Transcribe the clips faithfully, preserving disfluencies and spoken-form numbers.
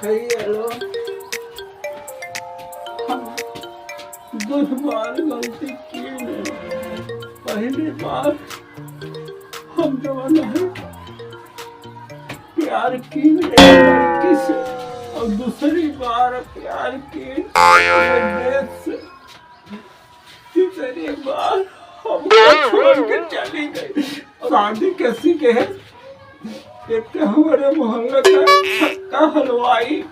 हेलो, हम दस बार गलती की है। पहली बार हम जवान है, प्यार की एक लड़की से, और दूसरी बार प्यार की एक देश से। तीसरी बार हमको छोड़ के चली गई। शादी कैसी के है? एक तो हमारे मोहल्ले का छक्का हलवाई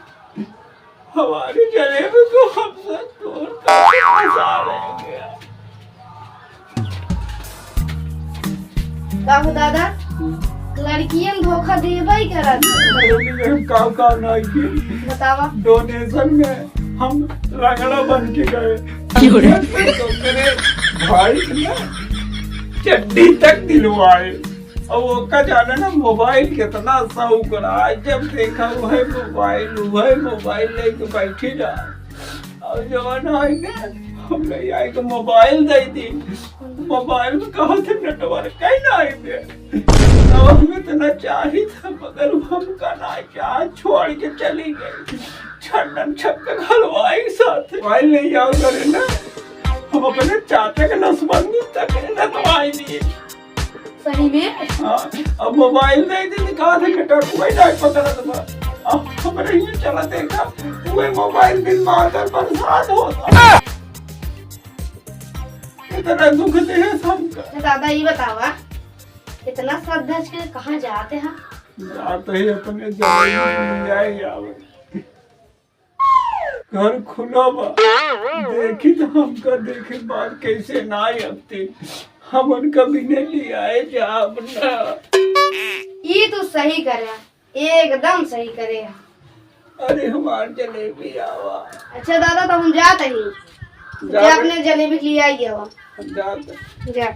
हमारी जलेबी को हमसे दूर करके फंसा रह गया। का हो दादा, लड़कियन धोखा देबे ही करत। अरे, हम का, का ना की। बतावा। डोनेशन में हम लंगड़ा बन के गए। क्यों रे? तो मेरे भाई ने चड्डी तक दिलवाए। और ओका जाने ना मोबाइल कितना शौक रहा, जब देखा वह मोबाइल, वह मोबाइल लेके बैठी रहा। और जवन है ना, हम ले आई के मोबाइल दे दी। मोबाइल में कहाँ से नेटवर्क है ना आई में। अब हम इतना चाहित है, मगर हमका ना चाह, छोड़ के चली गई। छन्नन छक्का हलवाई साथ। मोबाइल ले आओ करे ना, हम अपने चाचा के नसबंदी तक नतवाई दिए। सही में? हाँ, अब मोबाइल दे दी, कहाँ से नेटवर्क वही जाए पकड़त बा। अब हमरे ये चला देखा, वह मोबाइल बिन मांगल बरसात होता। इतना दुख दे है सबका। तो दादा, ये बतावा, इतना सज धज के कहाँ जाते हैं? जाते ही अपने जवानी में जाए आवे। घर खुला बा, देखी तो हमका देखे बार कैसे ना आते, हम उनका भी नहीं ले आए जाब ना। ई तू सही करे, एकदम सही करे। अरे हमार जलेबी आवा। अच्छा दादा, तो हम जात ही, जा जा बे। अपने जलेबी ले आई आवा। हम जात। जा।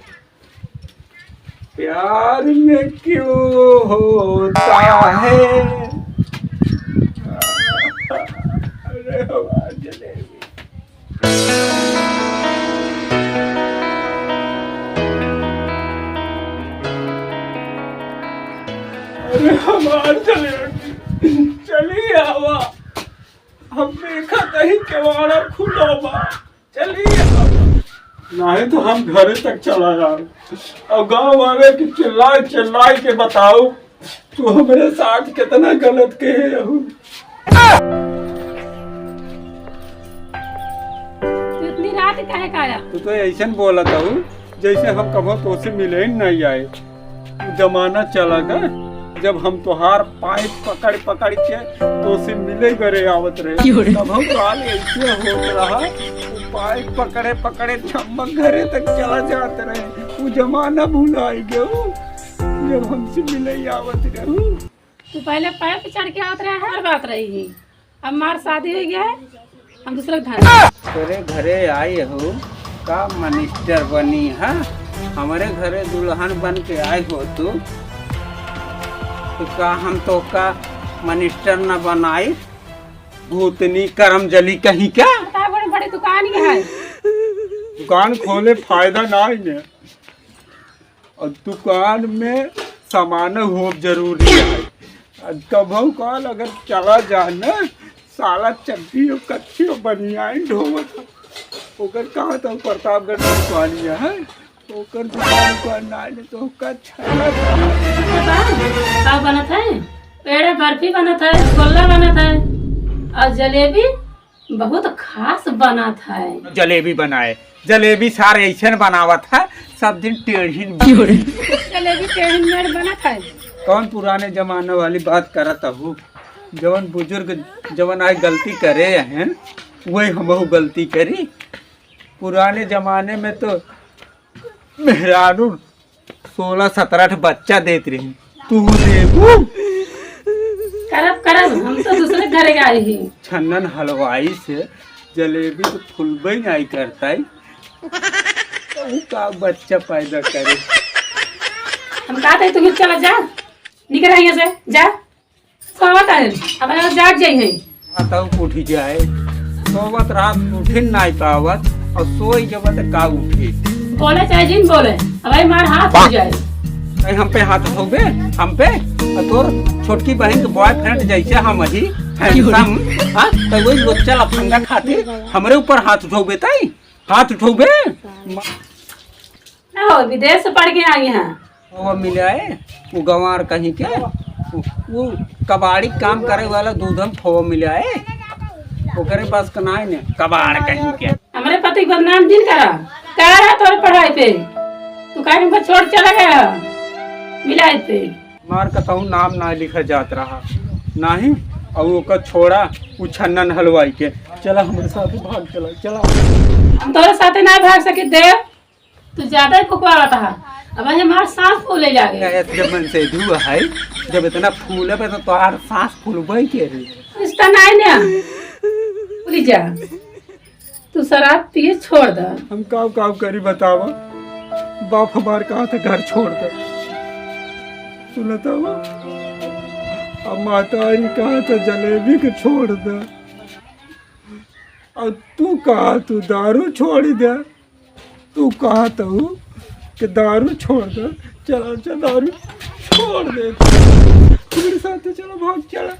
प्यार में क्यों होता है? अरे हमार जलेबी। अरे हमार जलेबी, चली आवा। हम देखा कहीं केवाड़ा खुला बा। चलिए, नहीं तो हम घरे तक चला जाओ। और गांव वाले के चिल्लाए चिल्लाए के बताओ, तू हमरे साथ कितना गलत कहे रहू। तू इतनी रात काहे का आया? तू तो ऐसन बोलत हऊ, जैसे हम कबो तोसे मिले ही नहीं आए। जमाना चला गए, जब हम तोहार पाइप पकड़ पकड़ के तोसे मिले घरे आवत रहे। क्यों रे? तब हम काल ऐसे होत रहा, वो पाइप पकड़े पकड़े चम्मक घरे तक चला जात रहे। वो जमाना भुलाई गयो, जब हमसे मिले आवत रहू। तू पहले पैर पे चढ़ के आवत रहे, हर बात रही है। अब हमार शादी हो गया है, हम दूसरे के घर। तोरे घरे आई हो, का मनिस्टर बनी है? हमारे घरे दुल्हन बन के आई हो तू, तो का हम तो का मनिस्टर न बनाई? भूतनी करम जली कहीं का। बता, बड़ी, बड़ी दुकान ही है। दुकान खोले फायदा ना है। और दुकान में सामान हो जरूरी है। और कभू काल अगर चला जा न, साला चड्डी और कच्छी और बनियान ढोवत है। ओकर कहाँ तो प्रतापगढ़ में दुकान है, ओकर दुकान को ना ले तो ओकर छाया था। पता है का बनत है? पेड़े बर्फी बनत है, रसगुल्ला बनत है और जलेबी बहुत खास बनत है। जलेबी बनाए, जलेबी सारे ऐसन बनावत है, सब दिन टेढ़िन। जलेबी टेढ़िन मेड़ बनत है। कौन पुराने जमाने वाली बात करत हूँ? जवन बुजुर्ग जवन आज गलती करे हैं, वही हमहू गलती करी। पुराने जमाने में तो मेहरारू सोलह सतरह ठे बच्चा देत रही, तू देबू? करब, करब, हम तो दूसरे घरे गए ही। छन्नन हलवाई से जलेबी तो फुलबे नहीं करता है, तो वो का बच्चा पैदा करे? हम कहते हैं, तुम चला जा, निकल यहाँ से, जा। सोवत है, अब अगर जाग जाई है। हाँ, तब उठ जाए। सोवत रात उठिन नाई पावत, और सोई जब त का उठे। बोले चाहे जिन बोले, अब भाई मार हाथ हो जाए। नहीं, हम पे हाथ उठोगे, हम पे? और तोर छोटकी बहन के बॉयफ्रेंड जैसे हम ही, Handsome, हाँ? तो वही लोग चल अफंगा खातिर हमरे ऊपर हाथ उठौबे तई? हाथ उठौबे? ना हो, विदेश से पढ़ के आई हैं। वो मिले आए, वो गंवार कहीं के, वो, वो कबाड़ी काम करे वाला दूधम खोवा मिले आए, ओकरे पास का नाई ने, कबाड़ कहीं के। हमरे पति के बदनाम जिन करा, का रहा तोरे पढ़ाई पे? तू काहे हमको छोड़ चला गया विलायत पे? मार कतहूँ नाम ना लिखा जात रहा, नाही, और ओकर छोड़ा, उ छन्नन हलवाई के। चला हमरे साथ भाग चला, चला। हम तोरे साथे ना भाग सके देव, तू ज्यादा ही फुकवावत हा। अब ये हमार सांस फूले लागे। गैस जब मन से धुआ है, जब इतना फूले पे तो तोहार सांस फूलबे के रे। रिश्ता नहीं ना। भूली जा। तू शराब पिए छोड़ द। हम काव काव करी बतावा? बाप हमार कहा था घर छोड़ द। सुनत हवा? अब मातारी कहा था जलेबी के छोड़ द। और तू कहा तू दारू छोड़ दे। तू कहा तू कि दारू छोड़ दे, चला, चल दारू छोड़ दे। हमरे साथे चला, भाग चला।